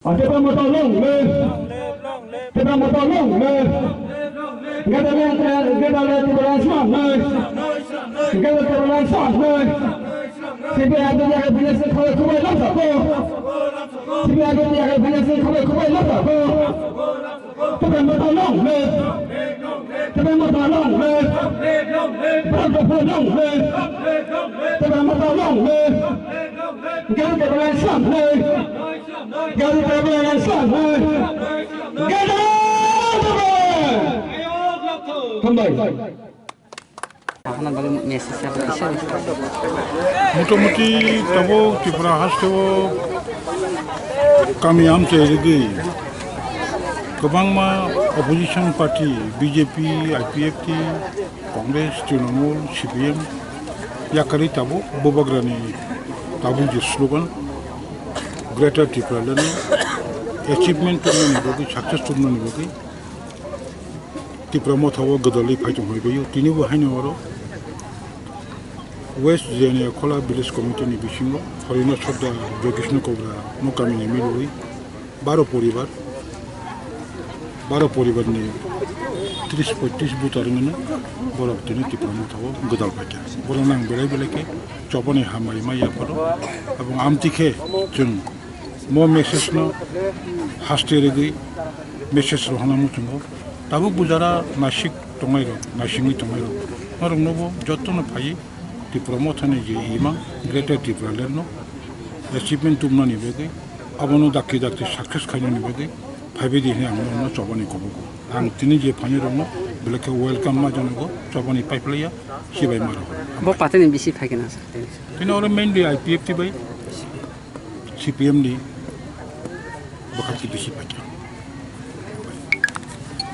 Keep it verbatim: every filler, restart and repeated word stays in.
Tipra Motha long live! Tipra Motha long live! Greater Tipraland, Greater Tipraland long live! Greater Tipraland long live! C P I M ni yakhai business ni khabai khubai lamsako. C P I M ni yakhai business ni khabai khubai lamsako. Tipra Motha long live! Tipra Motha long live! Tipra Motha long live! Tipra Motha long live! Greater Tipraland long live! Greater Tipraland long live! Greater Tipraland! Hambai. Hana bagwi message ya bagwi share. Motamuti tabuk Tripura hasteo kami amchai rigwi kwbangma opposition party B J P, I P F T, Congress, Trinamool, C P M yakarwi tabuk Bubagrani tabuk je slogan Greater Tipraland achievement tubunani bagwi, success tubunani bagwi Tipra Motha o gwdalwi phai tong hoi baio. Tini bo haino oro West Jenia Khola Village Committee ni bisingo Horina Sodda, Joykrishna Kobra no kamini milwi baro poribar, baro poribar ni tris poitris buta rwmano borok tini Tipra Motha o gwdal phaikha. Borok nang belai belai khe chobani hambai ma yapharo. Abong amtwi khe chwng mo message no haste rwgwi message rohorna muchungo. Tabuk bujara nasik tongnai rok, naisingwi tongnai rok, norok nobo jotono phaiwi Tipra Motha ni je imang Greater Tipraland no achievement tubunani bagwi, abono dakti dakti success khainani bagwi phaibai di hwnwi ang norokno chobani kubugo. Ang tini je phainai rokno belai khe welcome ma janago, chobani paiplaiya, sibai ma rok. Bo party ni bisi phai khe na sa? Tini oro mainly I P F T bai C P M ni bwkha ki bisi phai khe.